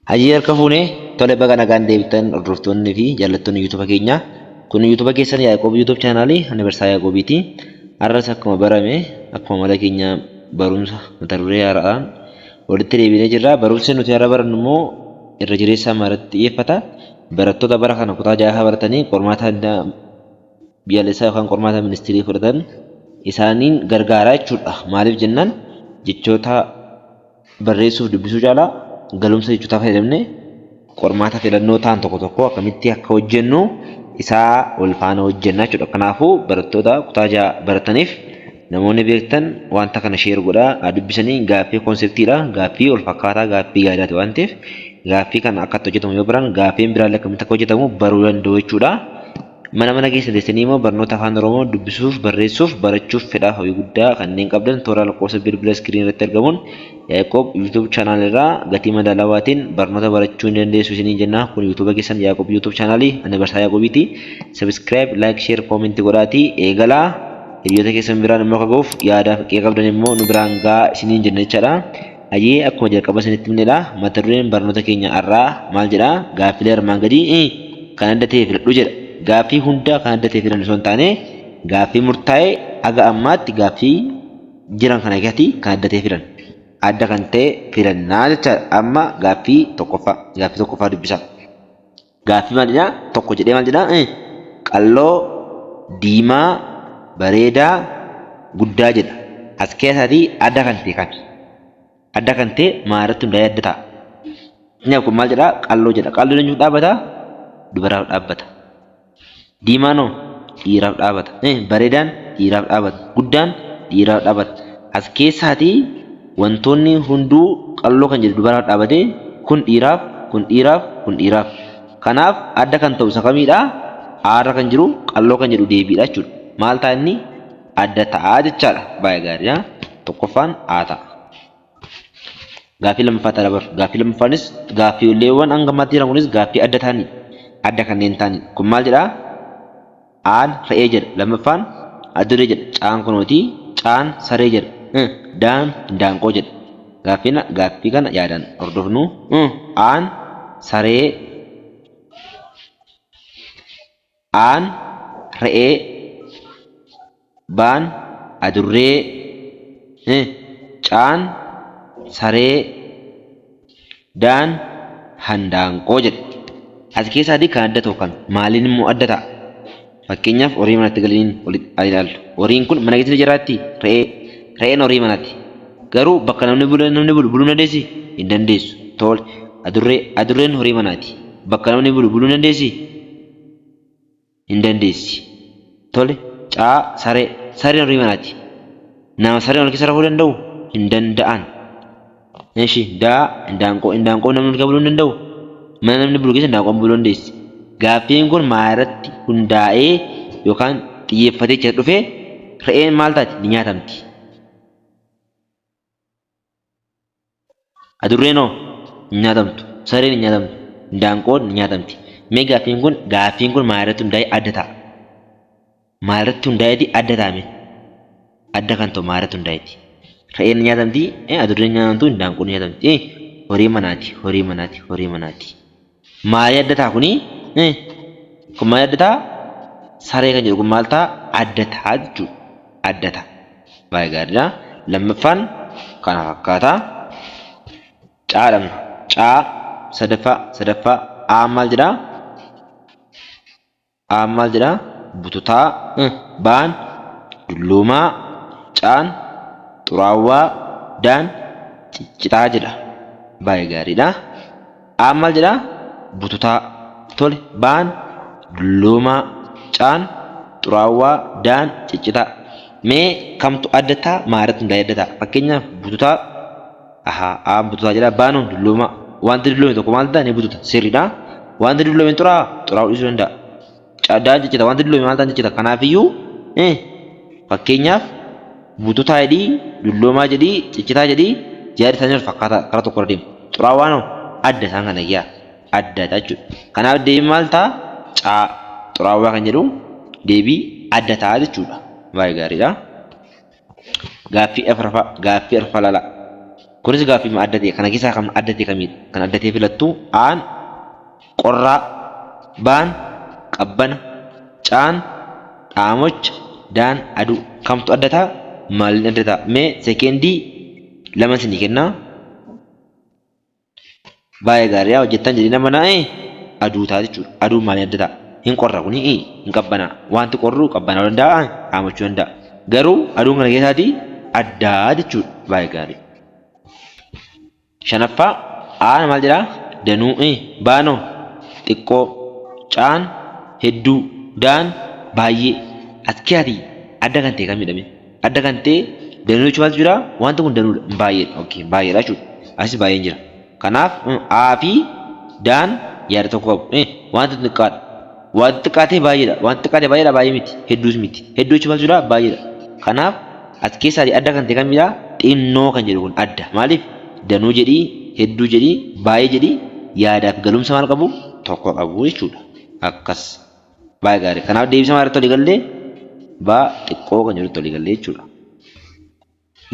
Hajii harka fuune tole baga nagaan deebitan hordoftoonni fi jaallattoonni YouTube keenya. Kun YouTube keessan Yaaqoob YouTube chaanaalii ani Barsaa Yaaqoobiiti. Har'as akkuma barame akkuma mala keenya barumsa mata duree haaraan walitti deebinee jirra. Barumsi nuti har'a barannu immoo irra jireessaan maalirratti xiyyeeffata? Barattoota bara kana kutaa ja'affaa baratanii qormaata biyyaalessaa yookaan qormaata ministirii fudhatan isaaniin gargaara jechuudha. Maaliif jennaan jechoota barreessuuf dubbisuu caalaa galumsa jechootaa fayyadamnee qormaata filannoo ta'an tokko tokko akkamitti akka hojjennu isaa wal faana hojjenna jechuudha. Kanaafuu barattoota kutaa 6 barataniif namoonni beektan wanta kana sheer godhaa haa dubbisanii gaaffii koonseptiidha. Gaaffii wal fakkaataa gaaffii yaadaati waan ta'eef gaaffii kana akka itti hojjetamu yoo baran gaaffiin biraallee akkamitti akka hojjetamu baruu danda'u jechuudha. Mana mana keessa teessanii immoo barnoota Afaan Oromoo dubbisuuf, barreessuuf, barachuuf fedhaaf hawwii guddaa kanneen qabdan toora lakkoofsa bilbila iskiriinii irratti argamuun Yaaqoob YouTube channel irraa gatii madaalawaatiin barnoota barachuu ni dandeessu isiniin jenna. Kun YouTube keessan Yaaqoob YouTube channel ani Barsaa Yaaqoobiiti. Subscribe, like, share, comment godhaatii eegalaa. Hiriyoota keessan biraan immoo akka ga'uuf yaadaaf qeeqa qabdan immoo nu biraan ga'aa isiniin jenna jechaadha. Hayyee akkuma jalqaba isinitti himnedha. Mata dureen barnoota keenya har'aa maal jedha? Gaaffilee armaan gadii kan adda ta'e filadhu jedha. Gaaffii hunda kan adda ta'e filannu osoo hin taane gaaffii murtaa'e haga ammaatti gaaffii jiran kana keessatti kan adda ta'e filanna. Adda kan ta'e filannaa jechaadha. Amma gaaffii tokkoffaa gaaffii tokkoffaa dubbisaa. Gaaffii maal jedhaa? Tokko jedhee maal jedhaa? Qalloo, diimaa, bareedaa, guddaa jedha. As keessaatii adda kan ta'e kami? Adda kan ta'e maalirratti hundaa'ee adda ta'a? Fakkeenyaaf kun maal jedhaa? Qalloo jedha. Qalloon eenyuuf dhaabbata? Dubaraaf dhaabbata. Diimaan hoo? Dhiiraaf dhaabata. Bareedaan dhiiraaf dhaabata. Guddaan dhiiraaf dhaabata. As keessaatii wantoonni hunduu qalloo kan jedhu dubaraaf dhaabate kun dhiiraaf, kun dhiiraaf, kun dhiiraaf. Kanaaf adda kan ta'u isa kamiidha? A irra kan jiru qalloo kan jedhu deebiidha jechuudha. Maal ta'a inni? Adda ta'a jechaadha. Baay'ee gaariidha. Tokkoffaan A ta'a. Gaaffii lammaffaatti haa dabarru. Gaaffii lammaffaanis gaaffiileewwan hanga ammaatti jiran kunis gaaffii adda ta'anidha. Adda kanneen ta'anidha. Kun maal jedhaa? Aan re'ee jedha. Lammaffaan adurree jedha. Caan kunooti. Caan saree jedha. Daan hindaanqoo jedha. Gaaffiin gaaffii kana yaadaan hordofnu. Aan saree Aan re'ee Baan adurree Caan saree Daan handaanqoo jedha. As keessaatii kan adda ta'u kami? Maaliin immoo adda ta'a? Fakkeenyaaf horii manatti galaniin walitti haa ilaallu. Horiin kun mana keessa ni jiraattii? Re'ee. Re'een horii manaati. Garuu bakka namni bulu namni bulu buluu ni dandeessii? Hin dandeessu. Tole. Adurree. Adurreen horii manaati. Bakka namni bulu buluu ni dandeessii? Hin dandeessi. Tole. Caa. Saree. Sareen horii manaati. Nama sareen wal keessa rafuu danda'u? Hin danda'an. Eshi. Daa. Indaanqoo. Indaanqoo namni wal keessa buluu hin danda'u? Mana namni bulu keessa indaanqoon buluu dandeessi. Gaaffiin kun maalirratti hundaa'ee yookaan xiyyeeffatee jira dhufe re'een maal taati? Ni nyaatamti. Adurreen hoo? Hin nyaatamtu. Sareen hin nyaatamtu. Indaanqoon ni nyaatamti. Mee gaaffiin kun gaaffiin kun maalirratti hundaa'ee adda ta'a? Maalirratti hundaa'eeti adda ta'a mee? Adda kan ta'u maalirratti hundaa'eeti? Re'een ni nyaatamti, adurreen ni nyaatamtu, indaanqoon ni nyaatamti. Horii manaati, horii manaati, horii manaati. Maalii adda ta'a kuni? Kun maal adda ta'a? Saree kan jedhu kun maal ta'a? Adda ta'a jechuudha. Adda ta'a. Baay'ee gaariidha. Lammaffaan kana fakkaata. Caa dhabna. Caa sadaffaa sadaffaa A maal jedhaa? Aan maal jedha? Bututaa. Baan dulloomaa. Caan xuraawwaa. Daan ciccitaa jedha. Baay'ee gaariidha. Aan maal jedha? Bututaa. Tole. Baan dulloomaa. Caan xuraawwaa. Daan ciccitaa. Mee kamtu adda ta'a? Maalirratti hundaa'ee adda ta'a? Fakkeenyaaf bututaa Ahaa aan bututaa jedha baanoo dulloomaa. Wanti dulloome tokko maal ta'a ni bututa sirriidha. Wanti dulloome hin xuraa'aa xuraa'uu dhiisuu danda'a. Daan ciccita wanti dulloome maal ta'a ciccita kanaafiyyuu fakkeenyaaf bututaa jedhii dulloomaa jedhii ciccitaa jedhii yaadi isaanii wal fakkaataa karaa tokko irra deemu. Xuraawaan hoo adda isaan kana yaa adda jechuudha. Kanaaf deebiin maal ta'a caa xuraawaa kan jedhu deebii adda ta'a jechuudha. Baay'ee gaariidha. Gaaffii afuraffaa gaaffii afuraffaa ilaalaa. Kunis gaaffii adda ta'e kana keessaa kan adda ta'e kamidha? Kan adda ta'e filattu A'n qorraa, B'n qabbana, C'n dhaamocha, D'n aduu. Kamtu adda ta'a? Maaliin adda ta'a? Mee sekeendii 2 isinii kennaa. Baay'ee gaarii hojjettan jedhee nama naa'e aduu ta'a jechuudha. Aduun maaliin adda ta'a? Hin qorra kuni hin qabbanaa. Wanti qorru qabbanaa'uu danda'a, dhaamachuu danda'a. Garuu aduun kana keessaatii addaa jechuudha. Baay'ee gaarii. Shanaffaa A'n maal jedhaa? Danuu B'noo xiqqoo C'n hedduu D'n baay'ee. As keessaatii adda kan ta'e kamidha mee? Adda kan ta'e danuu jechuun maaltu jira? Wanti kun danuudha. Baay'eedha. Okay, baay'eedha jechuudha. Asis baay'een jira. Kanaaf A fi D'n yaada tokko qabu. Wanti xiqqaadha. Wanti xiqqaa ta'e baay'eedha. Wanti xiqqaa ta'e baay'eedha baay'ee miti. Hedduus miti. Hedduu jechuun maaltu jira? Baay'eedha. Kanaaf as keessaa adda kan ta'e kamidha? Xinnoo kan jedhu kun adda. Maaliif? Danuu jedhii, hedduu jedhii, baay'ee jedhii yaadaaf galumsa maal qabu? Tokko qabu jechuudha. Akkas. Baay'ee gaarii. Kanaaf deebisa maal irratti walii gallee? Baa xiqqoo kan jedhutti walii gallee jechuudha.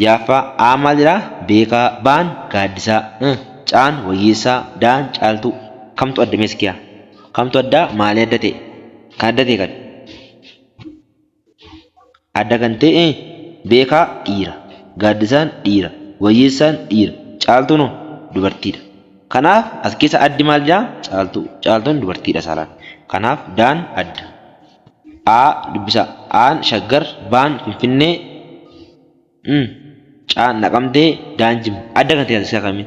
Jaaffaa A maal jedhaa? Beekaa. Baan gaaddisaa. Caan wayyeessaa. Daan caaltuu. Kamtu adda mee iskiyaa? Kamtu addaa? Maalii adda ta'e? Kan adda ta'e kami? Adda kan ta'e beekaa dhiira. Gaaddisaan dhiira. Wayyeessaan dhiira. Caaltuun hoo dubartiidha. Kanaaf as keessa addi maal jedhaa? Caaltuu. Caaltuun dubartiidha saalaan. Kanaaf daan adda. A dubbisaa. A'n Shaggar, B'n Finfinnee, C'n Naqamtee, D'n Jimma. Adda kan ta'e as keessaa kami?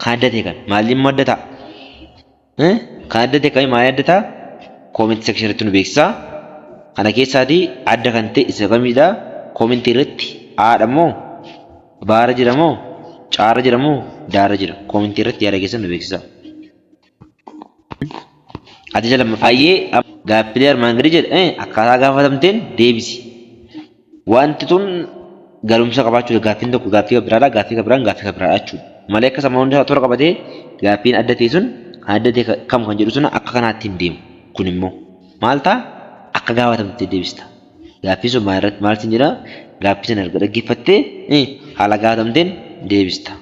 Kan adda ta'e kami? Maaliin immoo adda ta'a? Kan adda ta'e kami? Maaliin adda ta'a? Comment section irratti nu beeksisaa. Kana keessaatii adda kan ta'e isa kamidha? Comment irratti A'dha moo? B'arra jira moo? C'arra jira moo? D'arra jira? Comment irratti yaada keessan nu beeksisaa. Ajaja lammaffaa. Hayyee gaaffilee armaan gadii jedha akkaataa gaafatamteen deebisi. Wanti tun galumsa qabaachuudha. Gaaffiin tokko gaaffii kan biraadha. Gaaffii kan biraan gaaffii kan biraadha jechuudha. Malee akka sama hundi toora qabatee gaaffiin adda ta'e sun kan adda ta'e kam kan jedhu sun akka kanaatti hin deemu. Kun immoo maal ta'a? Akka gaafatamte deebista. Gaaffii sun maal irratti maal siin jedha? Gaaffii sana erga dhaggeeffattee haala gaafatamteen deebista.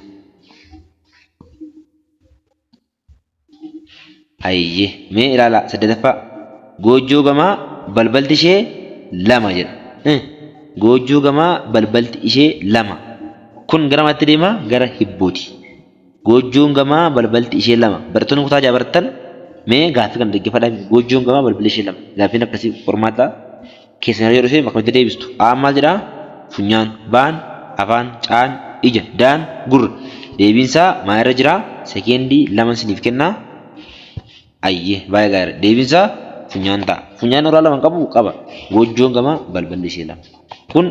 Hayyee mee ilaalaa saddeetaffaa goojjoo gamaa balbalti ishee lama jedha. Goojjoo gamaa balbalti ishee lama. Kun gara maalitti deema? Gara hibbooti. Goojjoon gamaa balbalti ishee lama. Barattoonni kutaa ja'a barattan mee gaaffii kana dhaggeeffadhaa. Goojjoon gamaa balballi ishee lama. Gaaffiin akkasii qormaata keessan irra yoo dhufe akkamitti deebistu? A'aan maal jedhaa? Funyaan. B'n afaan. C'n ija. D'n gurra. Deebiin isaa maal irra jira? Sekeendii 2 isiniif kenna. Ayyee baay'ee gaariidha. Deebiin isaa funyaan ta'a. Funyaan uraa lama hin qabuu? Qaba. Goojjoon gamaa balballi ishee lama. Kun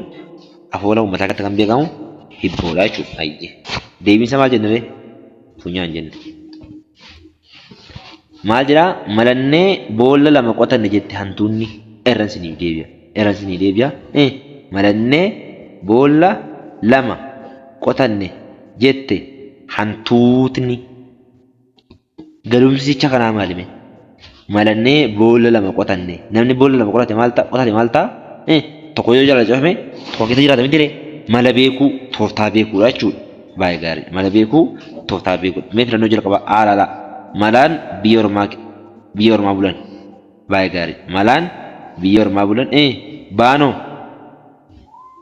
afoola uummataa keessatti kan beekamu hibboodha jechuudha. Ayyee. Deebiin isaa maal jenne ree? Funyaan jenne. Maal jedhaa? Malannee boolla lama qotanne jette hantuunni. Irran isiniif deebi'a. Irran isinii deebi'a. Malannee boolla lama qotanne jette hantuutni. Galumsi jecha kanaa maali mee? Malannee boolla lama qotanne. Namni boolla lama qotate maal ta'a? Qotate maal ta'a? Tokko yoo jala cufame tokko keessa jiraata miti ree? Mala beekuu, tooftaa beekuudha jechuudha. Baay'ee gaarii. Mala beekuu, tooftaa beekuudha. Mee filannoo jalqabaa A ilaalaa. Malaan biyya ormaa biyya ormaa bulan. Baay'ee gaarii. Malaan biyya ormaa bulan. Baanoo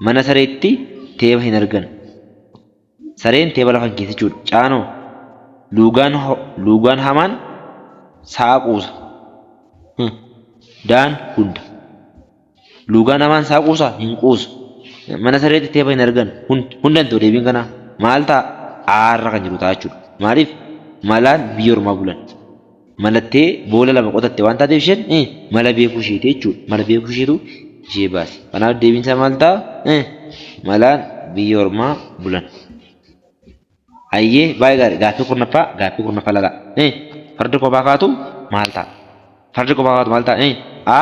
mana sareetti teeba hin argan. Sareen teeba lafa hin keessa jechuudha. Caanoo luugaan luugaan hamaan sa'a quusa. Daan hunda. Luugaan hamaan sa'a quusaa? Hin quusu. Mana sareetti teeba hin argan. Hunda hin ta'u deebiin kanaa. Maal ta'a? Aarra kan jiru ta'a jechuudha. Maaliif? Malaan biyya ormaa bulan. Malattee boola lama qotatte waan taateef isheen mala beekuu isheeti jechuudha. Mala beekuu isheetu ishee baase. Kanaaf deebiin isaa maal ta'a? Malaan biyya ormaa bulan. Hayyee baay'ee gaarii gaaffii kurnaffaa gaaffii kurnaffaa lala. Fardi kophaa kaatu maal ta'a? Fardi kophaa kaatu maal ta'a? A.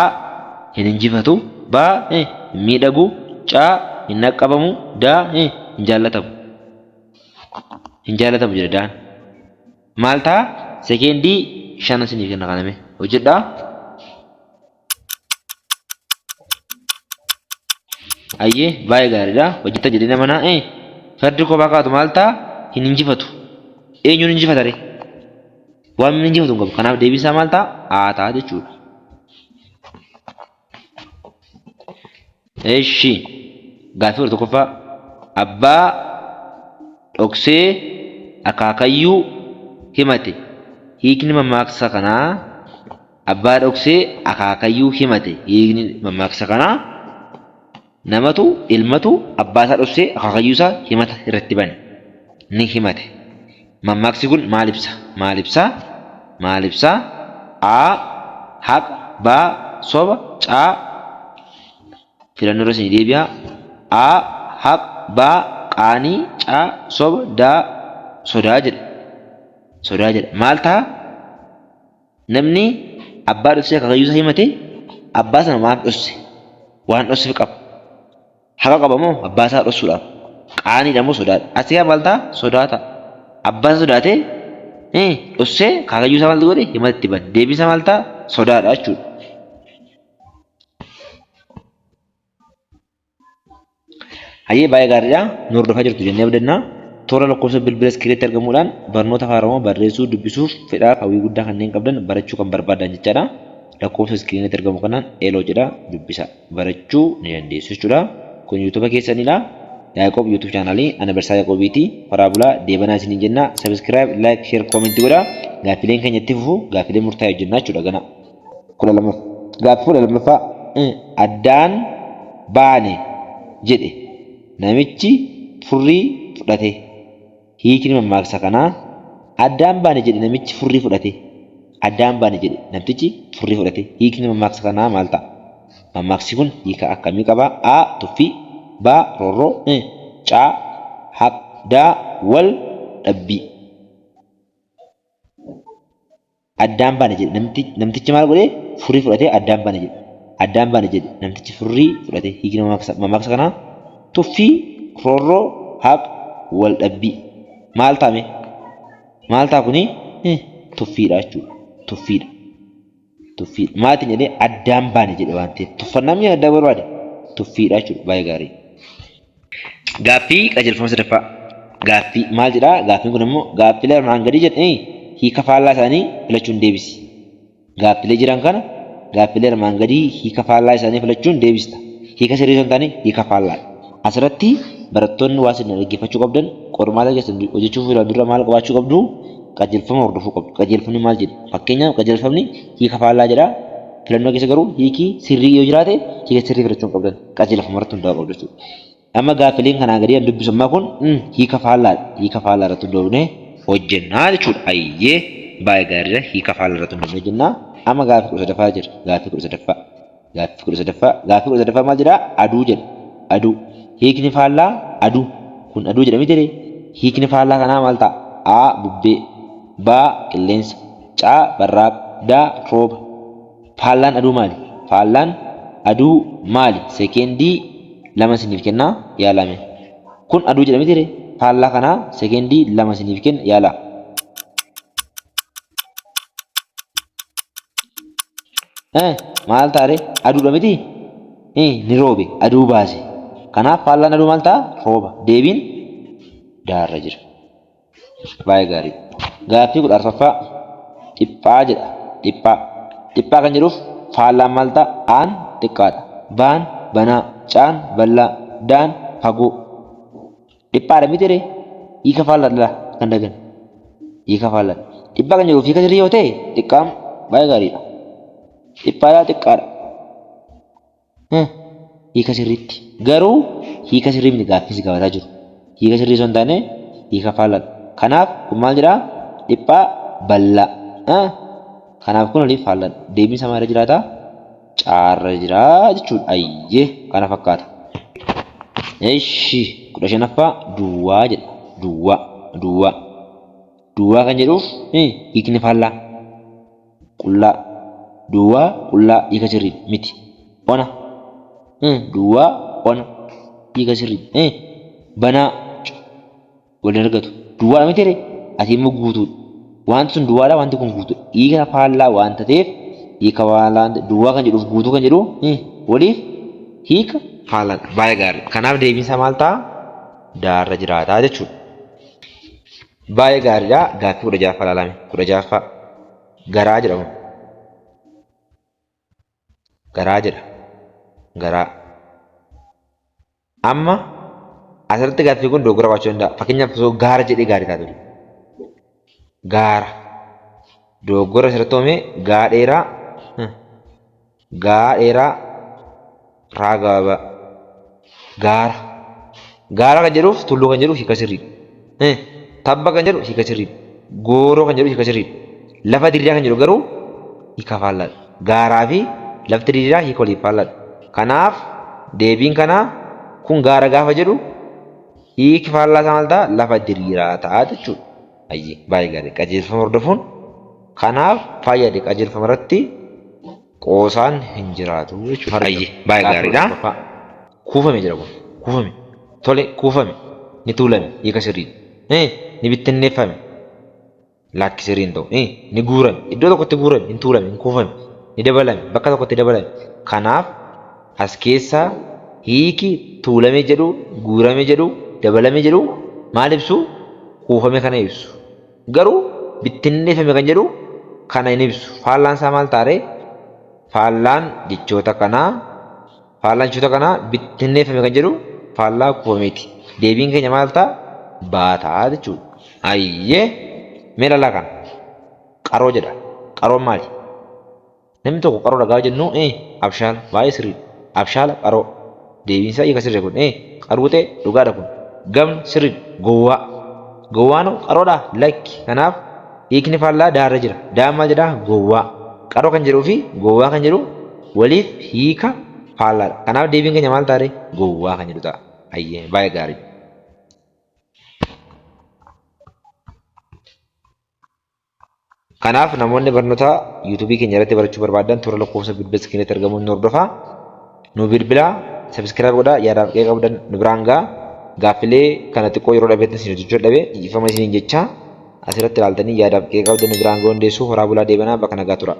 Hin injifatu. B. Hin miidhagu. C. Hin dhaqqabamu. D. Hin jaallatamu. Hin jaallatamu jedha daan. Maal ta'a? Sekeendii 5 isiniif kenna kaname. Hojjedhaa. Hayyee baay'ee gaariidha. Hojjetta jedhee nama naa. Fardi kophaa kaatu maal ta'a? Hin injifatu. Eenyuun injifata ree? Waan inni injifatu hin qabu. Kanaaf deebiin isaa maal ta'a? A ta'a jechuudha. Eshi gaaffii 11ffaa abbaa dhoksee akaakayyuu himate hiikni mammaaksa kanaa abbaa dhoksee akaakayyuu himate hiikni mammaaksa kanaa namatu ilmatu abbaa isaa dhoksee akaakayyuu isaa himata irratti bane ni himate Mammaaksi kun maal ibsa? Maal ibsa? Maal ibsa? A. Haqa B. Soba C. Filannoo irra isinii deebi'a. A. Haqa B. Qaanii C. Soba D. Sodaa jedha. Sodaa jedha. Maal ta'a? Namni abbaa dhoksee akaakayyuu isaa himate abbaa sana maaf dhosse? Waan dhosseef qaba. Haqa qaba moo abbaa isaa dhossuudhaaf? Qaaniidha moo sodaadha? Asii kaa maal ta'a? Sodaa ta'a. Abbaa isaa sodaatee dhossee akaakayyuu isaa maal godhe? Himata itti bane. Deebiin isaa maal ta'a? Sodaadha jechuudha. Hayyee baay'ee gaariidha. Nu hordofaa jirtu jennee abdanna. Toora lakkoofsa bilbila iskiriinitti argamuudhaan barnoota afaan Oromoo barreessuu, dubbisuuf fedhaaf hawwii guddaa kanneen qabdan barachuu kan barbaadan jechaadha. Lakkoofsa iskiriinitti argamu kanaan eloo jedha dubbisa. Barachuu ni dandeessu jechuudha. Kun yuutuuba keessanidha. Yaaqoob YouTube chaanaalii ana Barsaa Yaaqoobiiti. Horaa bulaa deebanaa isiniin jenna. Subscribe, like, share, comment godha. Gaaffileen keenya itti fufu gaaffilee murtaa'e hojjennaa jechuudha gana. 12 Gaaffii 12ffaa Addaan baane jedhe namichi furrii fudhate. Hiikni mammaaksa kanaa Addaan baane jedhe namichi furrii fudhate. Addaan baane jedhe namtichi furrii fudhate. Hiikni mammaaksa kanaa maal ta'a? Mammaaksi kun hiika akkamii qaba? A. Tuffii B. Roorroo C. Haqa D. Wal dhabbii. Addaan baane jedhe namti namtichi maal godhe furrii fudhatee addaan baane jedhe. Addaan baane jedhe namtichi furrii fudhatee hiikni mammaaksa mammaaksa kanaa tuffii, roorroo, haqa, wal dhabbii. Maal ta'a mee? Maal ta'a kuni? Tuffiidha jechuudha. Tuffiidha. Tuffiidha. Maatiin jedhee addaan baane jedhe waan ta'eef tuffannaa mi'a addaa barbaade tuffiidha jechuudha. Baay'ee gaarii. Gaaffii qajeelfama sadaffaa. Gaaffii maal jedhaa? Gaaffiin kun immoo gaaffiilee armaan gadii jedhanii hiika faallaa isaanii filachuun deebisi. Gaaffilee jiran kana gaaffilee armaan gadii hiika faallaa isaanii filachuun deebista. Hiika sirrii osoo hin taane hiika faallaadha. Asirratti barattoonni waan isin dhaggeeffachuu qabdan qormaata keessan hojjechuu fuulaan dura maal qabaachuu qabdu? Qajeelfama hordofuu qabdu. Qajeelfamni maal jedha? Fakkeenyaaf qajeelfamni hiika faallaa jedha. Filannoo keessa garuu hiiki sirrii yoo jiraate hiika sirrii filachuu hin qabdan. Qajeelfama irratti hundaa'uu qabdu jechuudha. Amma gaaffileen kanaa gadii an dubbisu ammaa kun hiika faallaadha. Hiika faallaa irratti hundoofnee hojjennaa jechuudha. Ayyee baay'ee gaariidha. Hiika faallaa irratti hundoofnee hojjennaa. Amma gaaffii 13ffaa jira. Gaaffii 13ffaa. Gaaffii 13ffaa. Gaaffii 13ffaa maal jedhaa? Aduu jedha. Aduu. Hiikni faallaa aduu. Kun aduu jedha miti ree? Hiikni faallaa kanaa maal ta'a? A. Bubbee. B. Qilleensa. C. Barraaqa. D. Rooba. Faallaan aduu maali? Faallaan aduu maali? Sekeendii 2 isiniif kennaa yaalaa mee. Kun aduu jedha miti ree? Faallaa kanaa sekeendii 2 isiniif kenna yaalaa. Eh, maal ta'a ree? Aduudha miti? Eh, ni roobe, aduu baase. Kanaaf faallaan aduu maal ta'a? Rooba. Deebiin daarra jira. Baay'ee gaarii. Gaaffii 14ffaa dhiphaa jedha. Dhiphaa. Dhiphaa kan jedhuuf faallaan maal ta'a? Aan xiqqaadha. Baan banaa. Caan bal'aa. Daan fagoo. Dhiphaadha miti ree? Hiika faallaadha kan dagan. Hiika faallaadha. Dhiphaa kan jedhuuf hiika sirrii yoo ta'e xiqqaan baay'ee gaariidha. Dhiphaadha xiqqaadha. Hiika sirriitti. Garuu hiika sirrii miti gaaffii si gaafataa jiru. Hiika sirrii osoo hin taane hiika faallaadha. Kanaaf kun maal jedhaa? Dhiphaa bal'aa. Kanaaf kun oliif faallaadha. Deebiin isaa maalirra jiraata? Caarra jira jechuudha. Ayyee kana fakkaata. Eshi 15ffaa duwwaa jedha. Duwwaa duwwaa duwwaa kan jedhuuf hiikni faallaa. Qullaa. Duwwaa qullaa hiika sirrii miti. Ona. Duwwaa ona hiika sirrii. Banaa wal hin argatu. Duwwaadha miti ree? Ati immoo guutuudha. Wanti sun duwwaadha wanti kun guutuudha. Hiika faallaa waanta ta'eef hiika faallaa duwwaa kan jedhuuf guutuu kan jedhu waliif hiika faallaadha. Baay'ee gaarii. Kanaaf deebiin isaa maal ta'a? Daarra jiraataa jechuudha. Baay'ee gaariidha. Gaaffii 16ffaa ilaalame. 16ffaa. Garaa jedhamu. Garaa jedha. Garaa. Amma asirratti gaaffii kun dogoggora qabaachuu danda'a. Fakkeenyaaf osoo gaara jedhee gaarii ta'a ture. Gaara. Dogoggora asirratti uumame gaa dheeraa gaa dheeraa raa gabaabaa. Gaara. Gaara kan jedhuuf tulluu kan jedhu hiika sirriidha. Tabba kan jedhu hiika sirriidha. Gooroo kan jedhu hiika sirriidha. Lafa diriiraa kan jedhu garuu hiika faallaadha. Gaaraa fi lafti diriiraa hiika waliif faallaadha. Kanaaf deebiin kanaa kun gaara gaafa jedhu hiiki faallaa isaa maal ta'a? Lafa diriiraa ta'a jechuudha. Ayyee baay'ee gaarii qajeelfama hordofuun kanaaf fayyade qajeelfama irratti qoosaan hin jiraatu jechuudha. Ayyee baay'ee gaariidha. Kuufame jedha kun. Kuufame. Tole kuufame. Ni tuulame. Hiika sirriidha. Ni bittinneeffame. Lakki sirrii hin ta'u. Ni guurame. Iddoo tokkotti guurame. Hin tuulame. Hin kuufame. Ni dabalame. Bakka tokkotti dabalame. Kanaaf as keessaa hiiki tuulame jedhu, guurame jedhu, dabalame jedhu maal ibsu? Kuufame kana ibsu. Garuu bittinneeffame kan jedhu kana hin ibsu. Faallaan isaa maal ta'a ree? Faallaan jechoota kanaa Faallaan jechoota kanaa bittinneeffame kan jedhu faallaa kuufameeti. Deebiin keenya maal ta'a? Baa ta'a jechuudha. Hayyee mee ilaalaa kana. Qaroo jedha. Qaroon maali? Namni tokko qaroodha gaafa jennu abshaala baay'ee sirriidha. Abshaala qaroo. Deebiin isaa hiika sirrii kun qaruuxee dhugaadha kun. Gamni sirriidha. Gowwaa. Gowwaan qaroodhaa? Lakki. Kanaaf hiikni faallaa daarra jira. Daan maal jedhaa? Gowwaa. Qaroo kan jedhuu fi gowwaa kan jedhu waliif hiika faallaadha. Kanaaf deebiin keenya maal ta'a ree? Gowwaa kan jedhu ta'a. Hayyee baay'ee gaariidha. Kanaaf namoonni barnoota yuutuubii keenya irratti barachuu barbaadan toora lakkoofsa bilbila iskiriinitti argamuun nu hordofaa. Nu bilbilaa, sabiskiraayib godhaa, yaadaaf qeeqa qabdan nu biraan gahaa. Gaaffilee kana xiqqoo yeroo dhabeetti isin hojjechuu dadhabe dhiifama isiniin jechaa asirratti ilaaltanii yaadaaf qeeqa qabdan nu biraan gahuu dandeessu. Horaa bulaa deebanaa bakka nagaa tura.